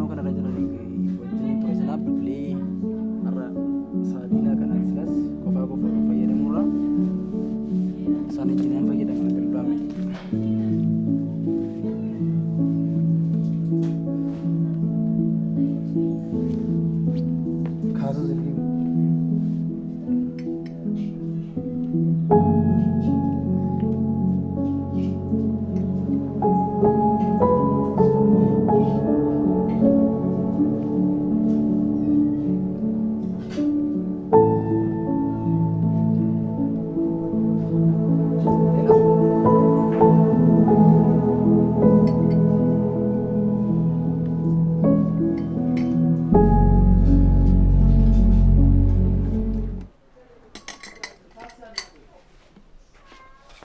naannoo kanarra jiran wajjin ture sanaaf bilbilee har'a sa'aatii kanaatti silas qofaa qofa fayyadamuurra isaan wajjin fayyadama bilbilaame. Kaasuu silkii.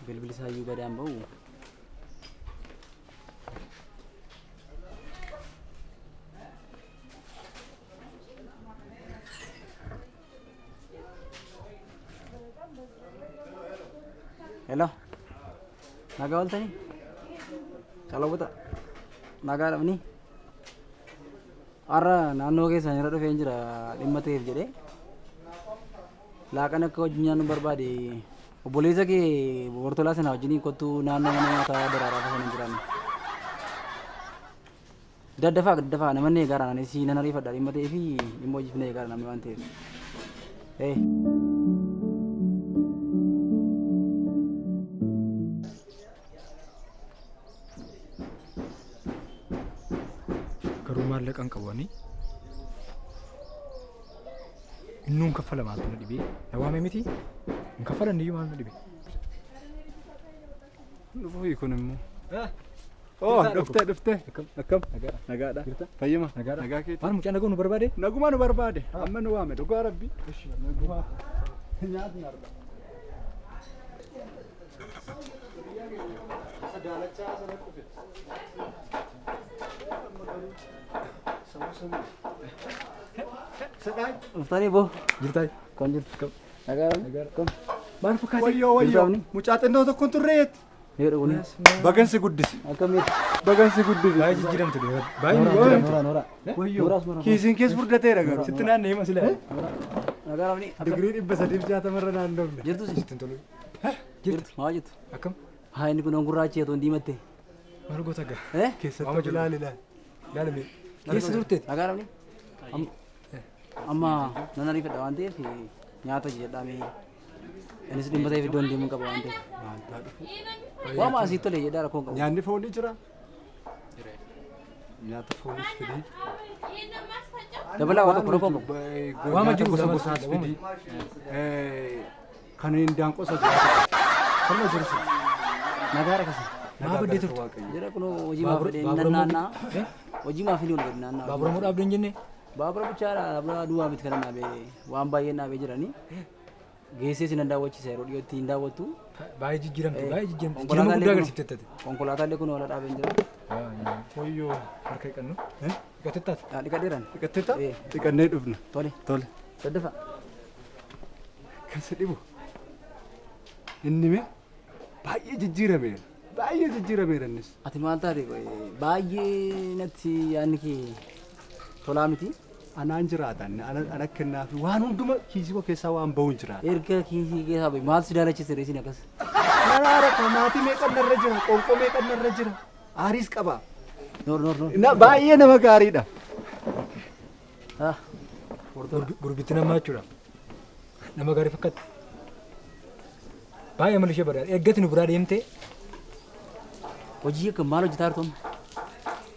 Bilbilli isaayyuu gadaan ba'u. Hello. Nagaa ooltanii? Calawwata. Nagaa dhabni? Har'a naannoo keessan irra dhufeen jira dhimma ta'eef jedhee. Laaqana akka wajjin nyaannu barbaade obboleessa kee Bortolaa sana wajjin kottuu naannoo mana nyaataa daraaraa sana hin jiraanne. Daddafaa daddafaa namanni eegaara anis nan ariifadha dhimma ta'eef dhimma hojiif na eegaara namni waan ta'eef. Ee. Garuu maallaqa hin qabu ani. Innuun kaffala maaltu na dhibee? Na waame miti? Hin kaffalan iyyuu maaltu na dhibee? Dhufuu kun immoo. Oh, dhuftee dhuftee. Akkam? Nagaadha. Fayyuma? Nagaadha. Nagaa keeti. Maal mucaan nagoo nu barbaade? Nagumaa nu barbaade. Amma nu waame dhugaa rabbi. Nagumaa. Nyaatni arga. Dhuftanii boo. Jirtaa? Kan jirtu. Nagaa dhabni? Kam? Maal fakkaate? Wayyoo wayyoo. Jirtaafni? Mucaa xinnoo tokkoon turreetti. Yoo dhuguni. Bagansi guddisi. Akkamitti? Bagansi guddisi. Baay'ee jijjiiramte dhugaa. Baay'ee Noora jijjiiramte. noora noora. Wayyoo. Nooraas noora. Kiisiin kees furdateera garuu. Sitti naannee hima sila. Nagaa dhabni? Digirii 360 irra naannofne. Jirtu si? Sitti hin tolu. Jirtu. Maa jirtu? Akkam? Haa inni kun gurraachi otoo hin diimatte. Maal goota gaa? Eh? Keessatti ilaali ilaali. Ilaali mee. Keessa turteeti? Nagaa dhabni? Amma nan ariifadha waan ta'eef nyaata hojjedhaa. Innis dhimma ta'eef iddoon deemuu qaba waan ta'eef. Maal dhufu? Waama asii tole jedhaa rakkoon qabu. Nyaanni foonii jira? Nyaata fooniis fidii. Dabalaa waan tokko rakkoon qabu. Waama jiru gosa lama gosaas waama fidii. Kan hindaanqoo isa jira. Kanuma jiru sun. Nagaa rakkasi. Maa baddee turte? Jira kun hojii maaf Baabura fedhee baabura naannaa. moo? Hojii maaf inni ol gadi naannaa. Baabura moo dhaabdee hin jenne? Baabura bichaadha baabura duwwaa miti kana dhaabee waan baay'een dhaabee jiranii. Geessee si nan daawwachiisa yeroo dhiyootti hin daawwattu. Baay'ee jijjiiramte baay'ee jijjiiramte. Jijjiirama guddaa agarsiifte taate. Konkolaataa illee kun wala dhaabee hin jira. Wayyoo. Harka dhiqannu. Dhiqattee taate. Dhiqadheeran. Dhiqattee ta'a? Dhiqannee dhufna. Tole. Tole. Daddafa. Kan si dhibu. Inni mee baay'ee jijjiirameera. Baay'ee jijjiirameera innis. Ati maal taate baay'ee natti yaadni kee tolaa miti. Anaan jiraatan ana kennaafi waan hunduma kiisii koo keessaa waan bahu hin jiraata. Erga kiisii keessaa bahe maal si daalachise reesiin akkas? Maraara koo maatii meeqan narra jira qoonqoo meeqan narra jira aariis qaba. Noor noor noor. Na baay'ee nama gaariidha. Ah. Gurbitti namaa jechuudha. Nama gaarii fakkaatti. Baay'ee amalli ishee badaadha. Eeggati nu biraa deemtee Hojii akka maal hojjetaa jirtu amma?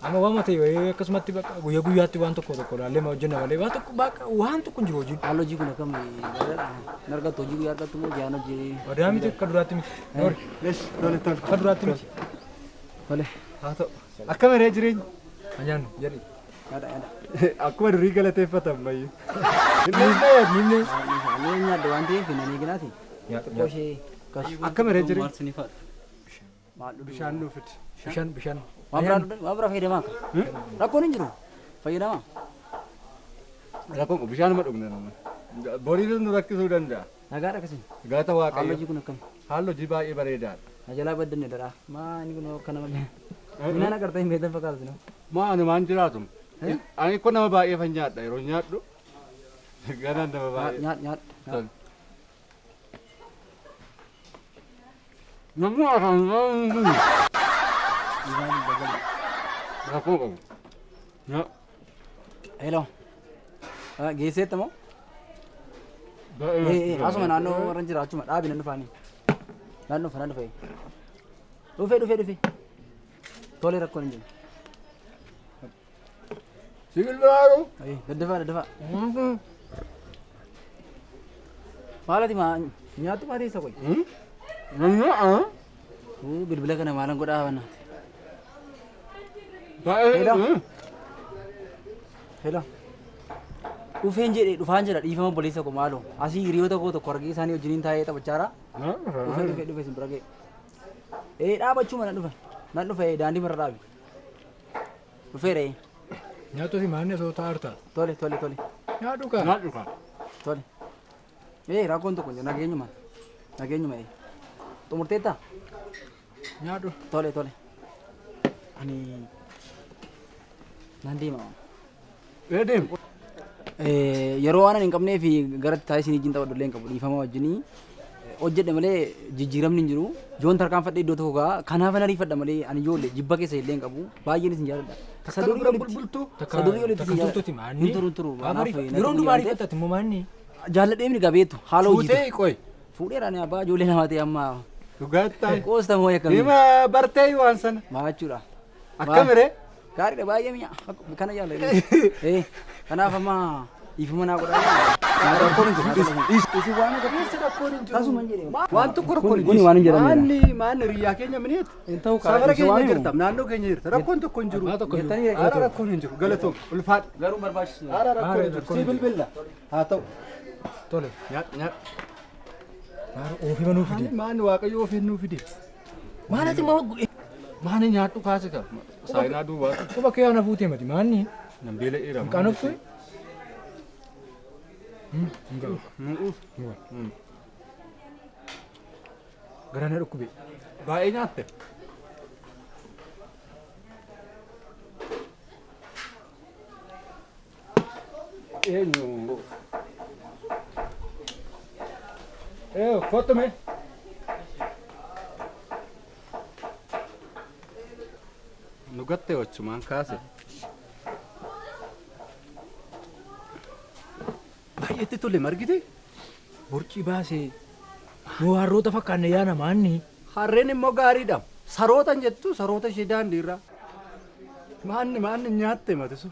Amma waan ta'e akkasumatti bakka guyyaa guyyaatti waan tokko tokko ilaallee hojjenna malee waan tokko bakka waan tokko hin jiru hojiin. Haalli hojii kun akkam gaariidha. Hin argattu hojii guyyaa argattu moo ji'aan hojii? Badaa miti akka duraatti miti. Noori. Lesh tole tole. Akka duraatti miti. Tole. Haa ta'u. Akkam hiree jireenya? Anyaannu jedhi. Yaada yaada. Akkuma durii galateeffatan bayyee. Nimne. Ani nyaadde waan ta'eef nan eeginaati. Xiqqoo ishee kash. Akkam hiree jireenya? Maal dhugu? Bishaan nuu fidi. Bishaan bishaan. Waan biraa waan biraa fayyadamaa akka. Rakkoon hin jiru. Fayyadamaa. Rakkoon kun bishaanuma dhugna nama. Boriinis nu rakkisuu danda'a. Nagaadha akkasii. Galata Haalli Waaqayyo. hojii kun akkam? Haalli hojii baay'ee bareedaadha. Na jalaa baddanne daraa. Maa inni kun akka nama. Minaan agartee hin beektan fakkaatu. Maa anumaan jiraatu. Ani kun nama baay'ee fan nyaadha yeroo nyaadhu. Ganaan nama baay'ee. Nyaadhu nyaadhu. Tole. Namni afaan rakkoo qabu. Hello. Geesseetta moo? Asuma naannoo warra jira achuma dhaabi nan dhufaani. Nan dhufa nan dhufa. Dhufee dhufee dhufee. Tole rakkoon hin jiru. Si bilbilaaru. Daddafaa daddafaa. Maal ati maa nyaattu maa teessa qoy? Namni Bilbila kana maalan godhaa bannaati. baay'ee. Hello. Hello. Dhufeen jedhee dhufaan jedha dhiifama obboleessa koo maaloo. Asii hiriyoota koo tokko argee isaanii wajjiniin taa'ee taphachaa jira. Dhufee dhufee dhufee sin bira ga'e. Ee dhaabachuu nan dhufa. Nan dhufa daandii marra dhaabi. Dhufeera ee. Nyaattu si maanni osoo taa'arta. Tole tole tole Nyaadhu kaa. Nyaadhu kaa. Tole. Ee rakkoon tokko hin jiru nageenyuma. Nageenyuma ee. Xumurteettaa? Nyaadhu. Tole tole. Ani nan deema. Ee deem. Yeroo waan ani hin qabnee fi gara taa'ee isin wajjin taphadhu illee hin qabu dhiifama wajjinii hojjedhe malee jijjiiramni hin jiru. Joon tarkaanfadhee iddoo tokko ga'a kanaaf an ariifadha malee ani ijoollee jibba keessa illee hin qabu baay'een isin jaalladha. Takka nu bira bulbultu. Sadurii olitti Takka isin jaalladha. turtuuti maanni. Hin turu hin turu. Kanaaf Yeroo hundumaa ariifattati immoo maanni. Jaalladhee mini gabeetu haala hojii. Fuutee qoy. Fuudheera ani abbaa ijoollee namaa ta'e amma Dhugaattaa. qoosta moo akkamii? Hima bartee waan sana. Maachuudha. Akkamiree? Gaariidha baay'ee mi'a. Kana jaalladha. Kanaaf amma dhiifama naa godhaa. Rakkoon hin jiru. Isin waan Keessa rakkoon hin jiru. Tasuma hin jedhe. Waan tokko rakkoon hin Kuni waan hin jedhamnedha. Maanni maanni hiriyaa keenya miniit. Hin ta'u kaa. Safara Isin waan keenya himu. jirta. Naannoo keenya jirta. Rakkoon tokko hin jiru. Waa tokko hin jiru. Jettanii Haara rakkoon hin jiru. Galatoom. Ulfaadha. Garuu barbaachisu. Haara rakkoon hin jiru. Rakkoon Si hin jiru. bilbilla. Haa ta'u. Tole. Nyaadhu nyaadhu. Maal oofii manuu fide. Maanni waaqayyo ofiin nuu fide. Maal ati moo Maanni nyaadhu kaase ka. Saayinaa duubaatu. quba kee ana fuutee mati maanni. Nan beela'eera. Qaanoftu. Hin gahu. Garaan na dhukkube. Baay'ee nyaatte. Eenyu? Ee kottu mee. Nu gatte wachumaan kaase. Baay'eetti tole margite. Borcii baasee. Nu harroota fakkaanne yaana maanni. Harreen immoo gaariidha. Saroota hin jettu saroota ishee daandii irraa. Maanni maanni nyaatte matisu.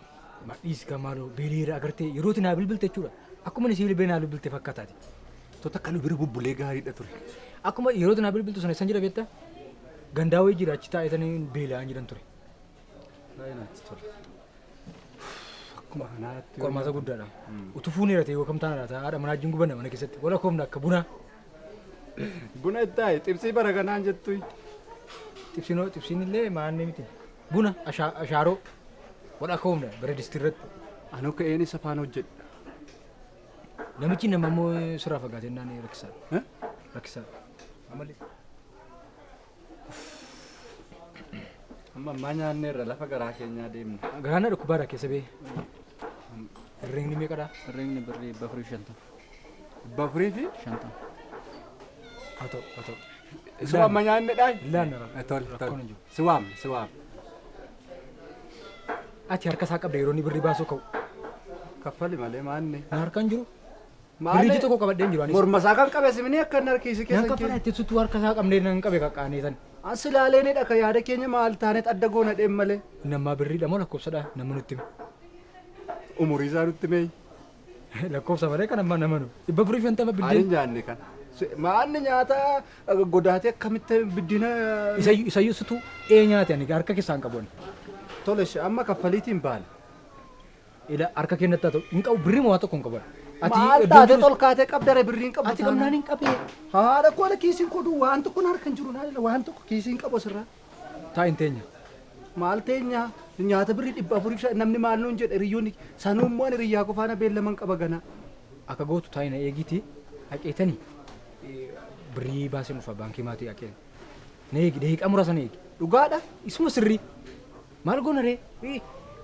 Madhiis gamaaloo beeleera agartee yerootti naa bilbilte jechuudha. Akkuma inni si bilbilee naa bilbilte fakkaataati. Tota akka nu bira bubbulee gaariidha ture. Akkuma yerootti naa bilbiltu sana isan jira beektaa? Gandaa wayii jira achi taa'etanii beela'aa jiran ture. Baay'ee natti tola. Akkuma kanaatti. Qormaata guddaadha. Utuu fuuneera ta'e yoo kam taana laata haadha manaa wajjin gubanna mana keessatti wala koomna akka bunaa. Buna itti taa'i xibsii bara kanaan jettu. Xibsiinoo xibsiin illee maanni miti. Buna ashaaroo wala koomna bara distii irratti. Anoo ka'een isa faana hojjedha. Namichi nama immoo sirraa fagaatee naan rakkisaadha. Eh? Rakkisaadha. Ammallee. Amma ammaa nyaanneerra lafa garaa keenyaa deemna. Garaan na dhukkubaadha keessa bee. Herreegni meeqadha? Herreegni birrii 450. 450. Haa ta'u haa ta'u. Si waamma nyaannedhaa? Illaan Tole rakkoon tole. hin jiru. Si waamna si waamna. Ati harka isaa qabda yeroo inni birrii baasuu ka'u. Kaffali malee maanni. Na harka hin jiru. Maanni Birrii tokko qabadhee hin jiru anis. Morma isaa kan qabe simini akka inni harkiisi Nan keessa hin kaffala itti sutuu harka isaa qabnee nan qabe qaqqaanee san. As ilaaleenidha ka yaada keenya maal taanet adda goona dheem malee. Inni ammaa birriidha moo lakkoofsadha nama nutti hime. Umurii isaa nutti mee. Lakkoofsa malee kan ammaa nama nu. 450 Ani biddeen. nyaanne kana. Maanni nyaata godaatee akkamitti biddina. Isayyuu sutuu ee nyaate ani harka keessaa hin qabu ani. Tole amma kaffaliitiin baane. Ila harka keenyatti haa ta'u hin qabu birrii moo waa tokko hin qabu. Ati Maal iddoo taate jiru tol kaatee qabdare birriin qabu. Ati qabnaan hin qabee. Haadha koo kiisiin koduu waan tokko harka hin jiru naa waan tokko kiisiin qabu asirraa. Taa hin teenya. Maal teenya nyaata birrii 405 namni maal nuun jedhe hiriyyoonni sanuu immoo ani hiriyyaa qofaana beellaman qaba ganaa. Akka gootu taa'ina eegiiti haqeetanii birrii baasee dhufa baankii maatii haqeen. Na eegi daqiiqaa muraasa na eegi. Dhugaadha. Isuma sirrii. Maal goona ree?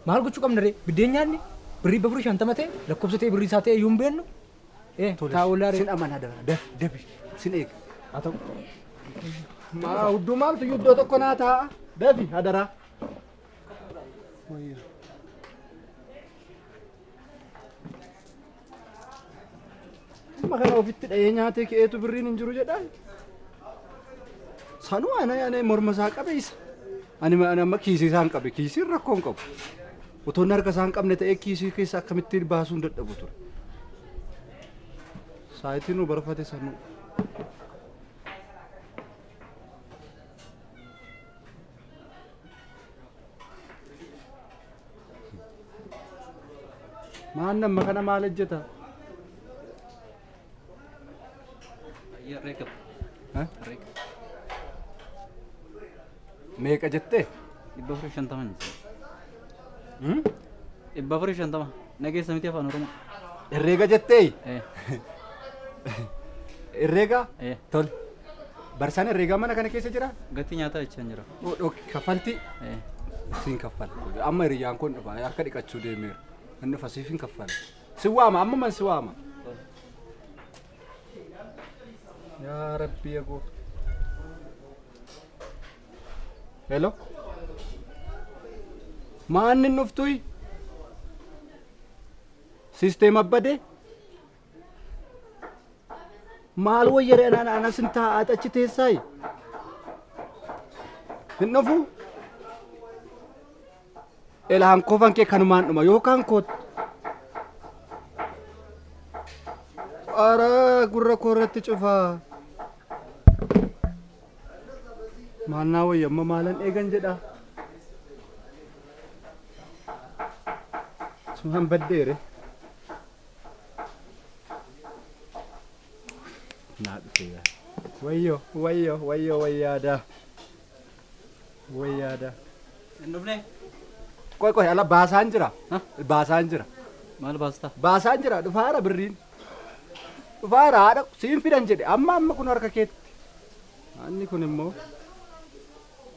Maal gochuu qabna ree? Biddeen nyaanni birrii 450 ta'e lakkoofsa ta'e birrii isaa ta'e iyyuu hin beeknu. Taa'ullaa ree. Sin amanaa dabala. Dafi dafi sin eega. Haa ta'u. Maa hudduu maaltu iyyuu iddoo tokko naa taa'a. Dafi hadaraa. Amma kana ofitti dhahee nyaatee ka'eetu birriin hin jiru jedhaa. Sanuu ana ana morma isaa qabe isa. Ani ani amma kiisii isaa hin qabe kiisiin rakkoo hin qabu. Otoo inni harka isaa hin qabne ta'ee kiisii keessa akkamittiin baasuu hin dadhabu ture. Saayitii nu barfate sanuu. Maan amma kana maal hojjeta? Herreega. Ha? Herreega. Meeqa jettee? 450 hin jiru. 450. Nageessa miti afaan Oromoo. Herreega jettee? Eh. Herreega? Eh. Tole. Barsaan herreegaa mana kana keessa jira? Gatii nyaataa jechaa hin jira. Kaffaltii? Eh. Siin kaffala. Amma hiriyyaan kun dhufa harka dhiqachuu deemeera. Inni dhufa siif hin kaffala. Si waama amma man si waama. Yaa Rabbi yaa gooftaa. Hello. Maanni hin dhuftuyi? Sisteema badee? Maal wayyare anaan anas hin taa'aa achi teessaayi? Hin dhufu? Elaan kofan kee kanumaan dhuma yookaan koot. Ara gurra koo irratti cufaa. Maal naa wayya amma maalan eegan jedha. Sumaan baddeere. Naa dhufe yaa. Wayyoo wayyoo wayyoo wayyaada. Wayyaada. Hin dhufne? Qoy qoy ala baasaan jira. Ha? Baasaan jira. Maal baastaa? Baasaan jira dhufaara birriin. Dhufaara haadha siin fidan jedhe amma amma kun harka keetti. Anni kun immoo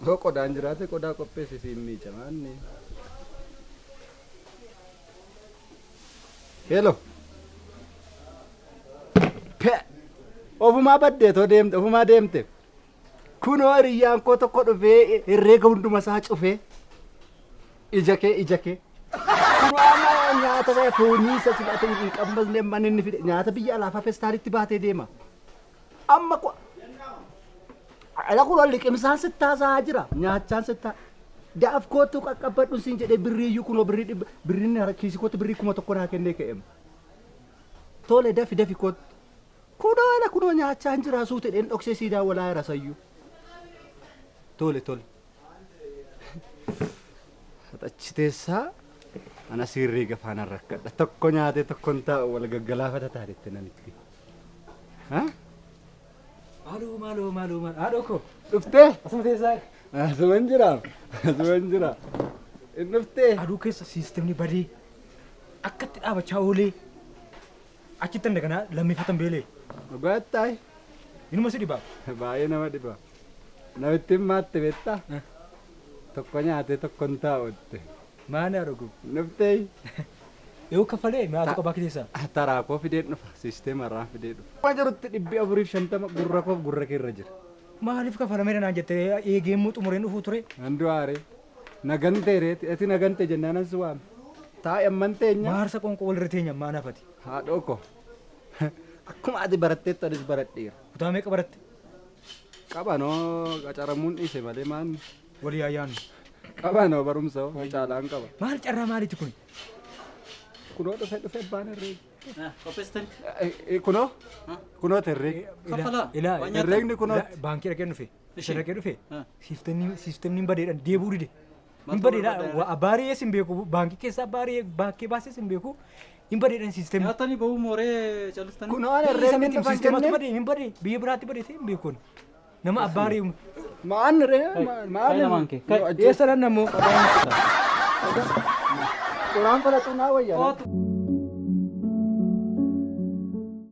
yoo qodaan jiraate qodaa qopheessi siin miica maanni. Hello. Pe. Ofumaa baddeetoo deemte ofumaa deemte. Kunoo hiriyyaan koo tokko dhufee herreega hunduma isaa cufee ija kee ija kee. Kunoo amma nyaata sana foonii isa silate hin qammasne amma inni fide nyaata biyya alaafaa festaalitti baatee deema. Amma ku ala kunoo liqimsaan sittaasaa jira nyaachaan sittaa. Daaf kootu qaqqabbadhu siin jedhee birrii iyyuu kunoo birrii dhibba birriin kiisii kootti birrii 1000 naa kennee ka'eem. Tole dafi dafi kootu. Kunoo ala kunoo nyaachaa hin jiraa suute dheen dhoksee sii daawwalaa jira sayyuu. Tole tole. Achi teessaa ana siirrii gafaanan rakkadha. Tokko nyaatee tokko hin taa'u wal gaggalaafata taatetti namitti. Ha? Maaloo maaloo maaloo maaloo haadhoo koo. Dhuftee? Asuma teessaa. Asuman jira. Asuman jira. Hin dhuftee? Aduu keessa siistemni badee akkatti dhaabachaa oolee achitti daganaa lammeeffatan beelee. Dhugaattaa? Inuma si dhibaa. Baay'ee nama dhiba. Namitti hin maatte beektaa? Tokko nyaatee tokko hin taa'utte. Maani haadhoo koo? Hin dhuftee? Yoo kaffalee mi'aatu qabaa keessaa. Taraa koo fidee dhufa. Siisteema irraa fidee dhufa. Waan jirutti 450 gurra koof gurra kee irra jira. Maaliif kafalameera naan jettee eegeemmuu xumureen dhufuu ture? Nan du'aare. Nagantee reeti. Ati nagante jennaan as waame. Taa'e amman teenya. Maarsa qoonqoo walirra teenya maan hafati? Haadhoo koo. Akkuma ati baratteettu anis baradheera. Kutaa meeqa baratte? Qabanoo qacaramuun dhiise malee maan Walii ayyaannu. qabanoo barumsa hoo caalaan qaba. Maal carraa maaliiti kun? Kunoo dhufe dhufe abbaan herreega. Qopheessitanii? Kunoo kunoo herreega. Kaffalaa. Ilaa Waan nyaatan? Herreegni kunoo. Baankii dhaqee dhufe. Ishee. Dhaqee dhufe. Ha. Siistemni hin badeedhaan deebuu dide. Hin Maaltu badeedha. barbaada? Abbaa hin beeku. Baankii keessaa abbaa baankii baasees hin beeku. Hin badeedhaan siistemni. Nyaatanii bahuu mooree callistanii? Kunoo herreegni dhufan Siistematu jennee. badee hin badee biyya biraatti badee ta'e hin beeku. Nama abbaa reemu. Maan ree maal Kai lamaan kee. Kai. Eessa lan ammoo? Qoraan falaxuu naa wayyaa. Kootu.